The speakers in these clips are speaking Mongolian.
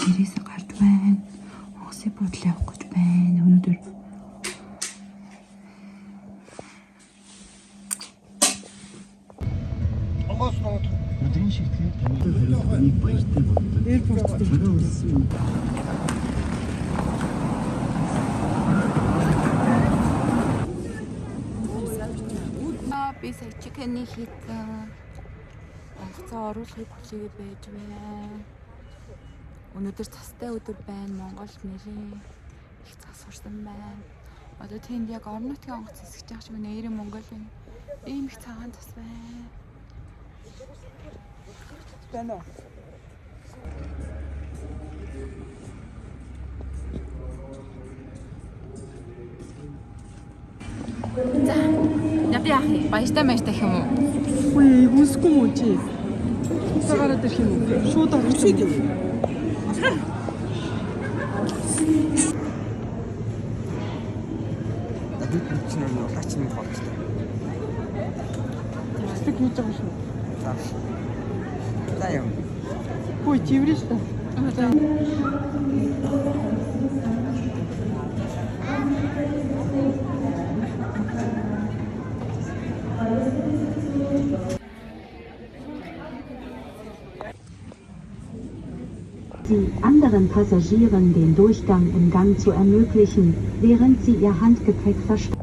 Гэрээсээ гарч байна. Онгоцны буудлын явах гэж байна. Өнөөдөр Өдрийн ширтгээр таны хариуцлагыг баяртай боддог. Airport дээр. Цагаан улсын Би сая chicken-ийг хийсэн. Онгоцоо оруулахыг хүлээгээ байж байна. Өнөөдөр цастай өдөр байна. Монголд нэрээ их цас сурсан байна. Одоо тэнд яг орон нутгийн онгоц хэсгэж байгаа шиг нэрээ Монгол байна. Ийм их цагаан цас байна. Байна уу? За. Яа яах юм? Баяртай баяртай гэх юм уу? Үгүй үнсэхгүй мүү чи? Цаа гараад ирэх юм уу? Шууд орчих юм. Бид чинь нэг улаач нэг болчихлоо. Хэсэг хийж байгаа шүү. За. За юм. Үгүй чиврэн шүү. За. Sie, anderen Passagieren den Durchgang im Gang zu ermöglichen, während sie ihr Handgepäck verstauen.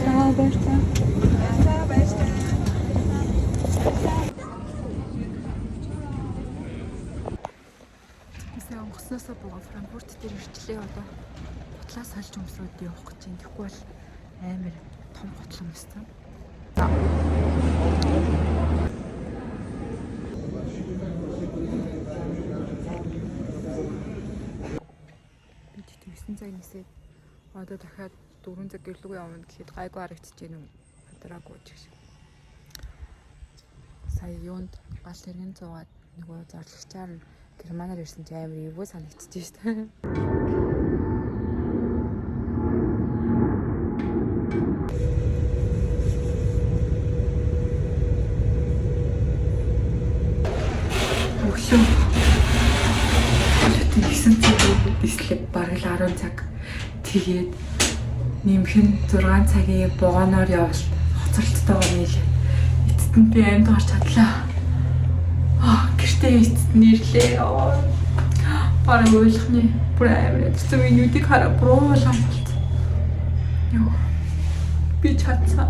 За баяртай. Бисээ онгоцноосоо буугаа Франкфурт дээр ирчлээ одоо. Гутлаа сольж өмсөөд явах гэж байна. Тэгэхгүй бол амар том гутал өмссөн. Би тэгтээ 9 цаг нисээд одоо дахиад 4 цаг гэрлүүг явна гэхэд гайгүй харагдчих гин үү? Хадраагүй ч гэж. Сая юунд гал тэрэгэн зуугаад нөгөө зорлагчаар нь германаар ирсэн чи амар эвгүй санагдчихэж штэ. Өглөө Өглөөт 9 цаг дислээ бараг л 10 цаг. Тэгээд нэмэх нь 6 цагийн вагоноор явалт хоцролттойгоор нийлээ. Эцэст нь би амьд гарч чадлаа. Аа, гэртээ эцэст нь ирлээ. Оо. Бараг уйлах нэ. Бүр амар ядсан би нүдийг хараа буруу улаан болцсон. Йоо. Би чадсан.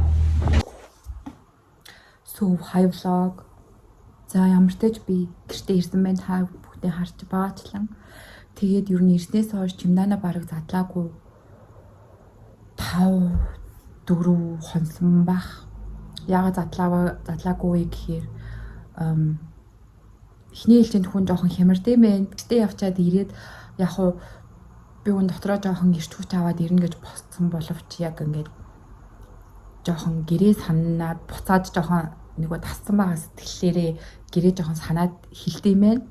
Сүү хай влог. За ямар ч тач би гэртээ ирсэн байна. Та бүгдээ харж байгаачлан. Тэгээд ер нь ирснээс хойш чимдаана бараг задлаагүй 5 4 хонсон бах. Яагаад задлаагүй вэ гэхээр эхний ээлжинд хүн жоохон хямард юм байна. Гэртээ явчаад ирээд яг уу би үн дотроо жоохон эрч хүч аваад ирнэ гэж босцсон боловч яг ингээд жоохон гэрээ санаад буцаад жоохон нөгөө тассан байгаа сэтгэлээрээ гэрээ жоохон санаад хилдэм байх.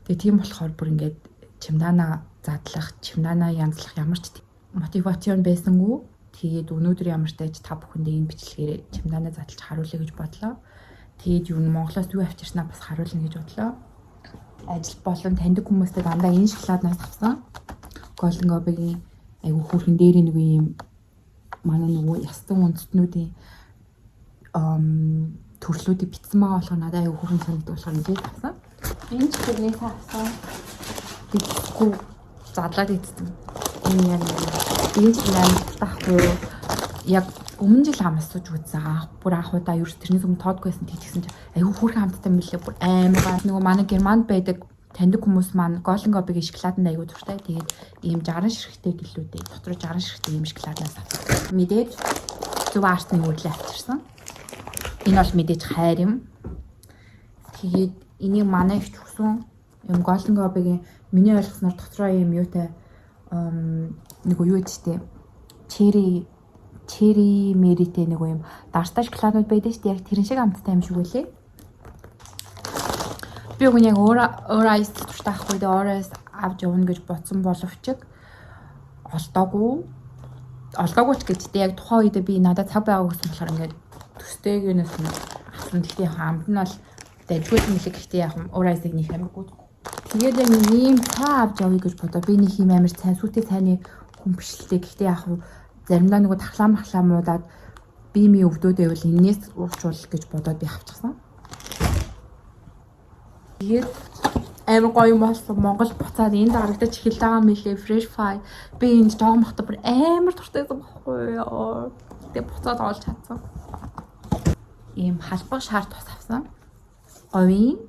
Тэгээ тийм болохоор бүр ингээд чимдаана задлах, чимдаана янзлах ямар ч мотивацион байсангүй. Тэгээд өнөөдөр ямар ч тааж та бүхэндээ энэ бичлэгээр чимдаана задлж харуулъя гэж бодлоо. Тэгээд юу н Монголоос юу авчирснаа бас харуулна гэж бодлоо. Ажил болон таньдаг хүмүүстэй дандаа энэ шоколаднаас авсан. Golden Gobi-гийн айгу хүүхэн дээр нэг юм манай нөгөө ястан үндэстнүүдийн төрлүүдийг бичсэн байгаа болохоор надад айгу хүүхэн санагддаг болохоор ингээд авсан. Энэ ч тэрнээс авсан. Тэгэхгүй задлаад идсэн. Энэ яг энэ жил амар дуртай юу? Яг өмнө жил амсаж үзсэн. Анх бүр анх удаа ерөөс тэрнээс өмнө тоодгүй байсан тэгсэн чинь айгүй хөөрхөн амттай юм билээ. Бүр амар гоо. Нөгөө манай Германд байдаг таньдаг хүмүүс маань Golden Gobi-гийн шоколаданд айгүй дуртай. Тэгээд ийм 60 ширхтэй гэлүүдээ. Дотор 60 ширхтэй ийм шоколаднаас авсан. Мэдээж зөв артны үргэлж авчирсан. Энэ бол мэдээж хайр юм. Тэгээд энийг манай ихч өгсөн. Юм Golden Gobi-гийн миний ойлгосноор дотроо юм юутай нөгөө юу гэдэг чтэй. Cherry мэритэй нөгөө юм дарстай шоколаднууд байдаг шүү дээ. Яг тэрэн шиг амттай юм шиг үлээ. Би уг нь яг өөр өөр ice дуртай ахгүй дээ. Өөр ice авч явна гэж бодсон боловч олдоогүй. Олдоогүй ч гэж дээ яг тухайн үедээ би надад цаг байгаагүй гэсэн болохоор ингээд төстэйгнээс нь авсан. Гэхдээ яг амт нь бол дажгүй юм лээ. Гэхдээ яг өөр ice-ыг нэг амар гүйцэхгүй. Тэгээд яг нэг ийм цай авч явъя гэж бодоо. Би нэг юм амар цай сүйтэй цайны хүн биш л дээ. Гэхдээ яг заримдаа нөгөө тахлаа махлаа муудаад би ми өвдөөд байвал энээс уурчвал гэж бодоод би авчихсан. Тэгээд амар гоё юм болсон. Монгол буцаад энд харагдаж эхэлж байгаа юм билээ. Fresh Fry. Би энд жоохон махта бүр амар дуртай байсан байхгүй юу. Тэгээ буцаад олж чадсан. Ийм халбаг шар тус авсан. Говийн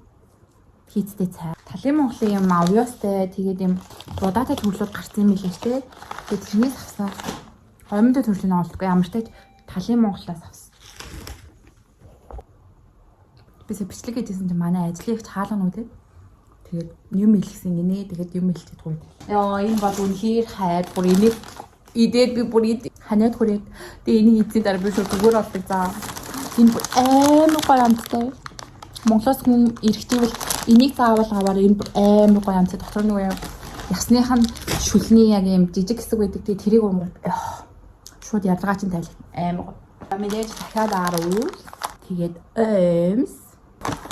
хийцтэй цай. Талын Монголын юм авьяастай тэгээд юм будаатай төрлүүд гарсан юм билээ шүү дээ. Тэгээд тэрнээс авсан. Гомдо төрлийн олдгүй ямар ч тач талын Монголоос авсан. Би сая бичлэг хийжсэн чинь манай ажлын эгч хаалганууд те. Тэгээд юм илгэсэн гинэ. Тэгээд юм илгэдэг. Яа, энэ бол үнэхээр хайр. Бүр энийг идээд би бүр ид ханиад хүрээд тэгээ энийг идсийн дараа би шууд зүгээр болдог заа. Энэ бүр амар гоё амттай. Монголоос хүн ирэхтэйвэл энийг заавал аваар, энэ бүр амар гоё амттай. Дотор нөгөө юм ясных нь шүлний яг юм жижиг хэсэг байдаг. Тэгээ тэрийг унгууд шууд ялгаа чинь тайлах амар гоё. Мэдээж дахиад 10. Тэгээд эмс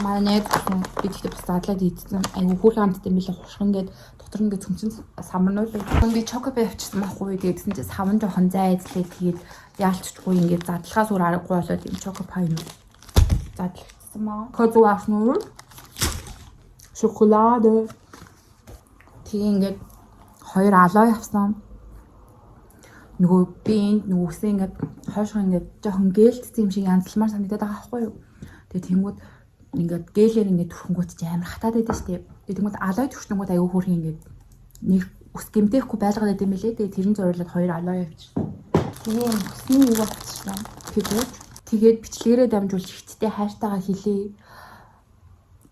манай найз гэсэн би тэгтээ бас задлаад идсэн. Айгу хөөрхөн амттай юм билээ, хушгин гээд дотор ингээд цөмцөн самарнууд байг. Би choco pie авчирсан байхгүй. Тэгээд тэгсэн чинь савн жоохон зай эзлээ. Тэгээд яалччгүй ингээд задлахаас өөр аргагүй болоод юм choco pie юм задлагдсан маа. Козу авсан шоколад. Тэгээ ингээд хоёр aloe авсан. Нөгөө би энд нөгөө үсээ ингээд хойшоо ингээд жоохон гэлтсэн юм шиг янзлмаар санагдаад байгаа байхгүй юу. Тэгээ тэнгууд ингээд гэлээр ингээд түрхэнгүүт чи амар хатаад байдаг шүү дээ. Тэгээ тэнгууд aloe түрхэнгүүт аюу хөөрхөн ингээд нэг ус гэмтээхгүй байлгаад байт юм билээ. Тэгээ тэрэн зориулаад хоёр aloe авчирсан. Тэгээ юм усны юу авчирсан. Тэгээд тэгээд бичлэгээрээ дамжуулж ихттэй хайртайгаа хэлээ.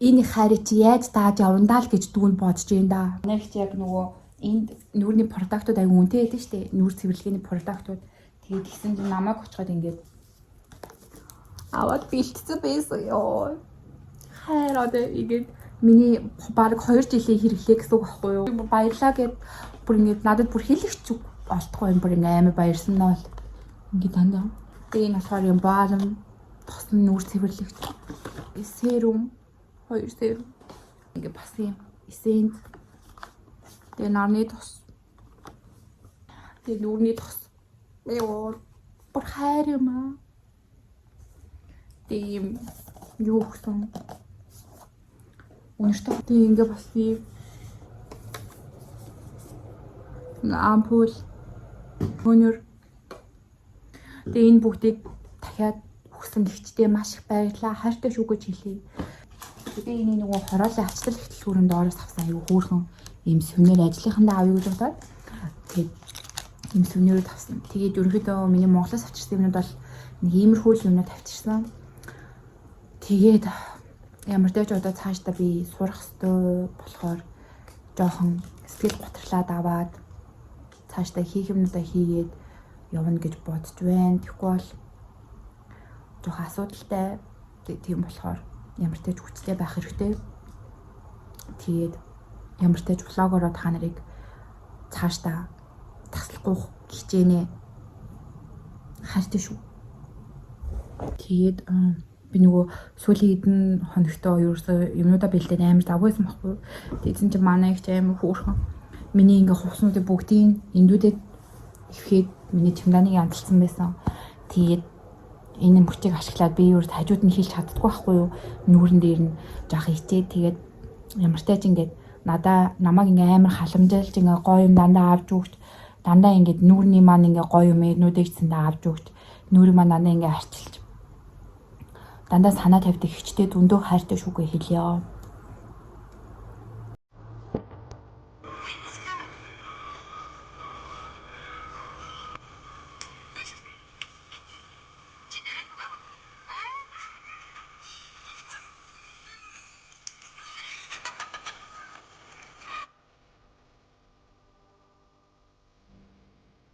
Энэ их хайрыг чи яаж дааж явандаа л гэж дүүн бодож юм да. Нэгт яг нөгөө энд нүүрний product ууд аюу үнэтэй байдаг шүү дээ. Нүүр цэвэрлэгээний product ууд. Тэгээд тэгсэн чинь намайг очиход ингээд аваад бэлтцсэн байсан ёо. Хайр одоо ингээд миний баг 2 жилийн хэрэглээ гэсэн үг байхгүй юу? Баярлаа гэд бүр ингээд надад бүр хэлэх ч олдохгүй юм, бүр ингээд амар баярсан наа бол ингээд дандаа. Тэгээ энэ болохоор юм balm тосон нүүр цэвэрлэгч. Serum, хоёр serum. Ингээд бас юм essence. Тэгээ нарны тос. Тэгээ нүүрний тос. Ёо бүр хайр юм аа. Тэгээ юм юу өгсөн. Үнэртэй. Тэгээ ингээ бас ийм ампул, өнөр. Тэгээ энэ бүгдийг дахиад өгсөн гихчдээ маш их баярлалаа. Хайртай шүү гэж хэлье. Би энэ нөгөө хороолын ачтал ихтлгүүрэн доороос авсан аюу хөөрхөн ийм сувенир ажлынхандаа авъя гэж бодоод тэгээд ийм сувенирүүд авсан. Тэгээд ерөнхийдөө миний Монголоос авчирсан юмнууд бол нэг иймэрхүү л юмнууд авчирсан. Тэгээд ямар ч одоо цаашдаа би сурах ёстой болохоор жоохон сэтгэл гутралаад аваад цаашдаа хийх юмнуудаа хийгээд явна гэж бодож байна. Тэгэхгүй бол жоохон асуудалтай. Тийм болохоор ямар ч хүчтэй байх хэрэгтэй. Тэгээд ямар ч vlog ороо та нарыг цаашдаа таслахгүй хичээнэ. Хайртай шүү. Тэгээд би нөгөө сүүлийн хэдэн хоногтоо ерөөсөө юмнуудаа бэлдээд амар завгүй байсан байхгүй юу. Тэгсэн чинь манай их амар хөөрхөн миний ингээ хувцснуудыг бүгдийг эндүүдэд эвхэд миний чемоданыг янзалсан байсан. Тэгээд энэ мөчийг ашиглаад би өөр хажууд нь хийлж чаддаггүй байхгүй юу. Нүүрэн дээр нь жоох ичээд тэгээд ямар ч тач ингээд надаа намайг ингээ амар халамжилж ингээ гоё юм дандаа авч өгч Дандаа ингээд нүүрний маань ингээ гоё юм нүдийг цэндээ авч өгч, нүүрийн маань дандаа ингээ арчилж, дандаа санаа тавьдаг эгчтэй дүндөө хайртай шүүгээ хэлье.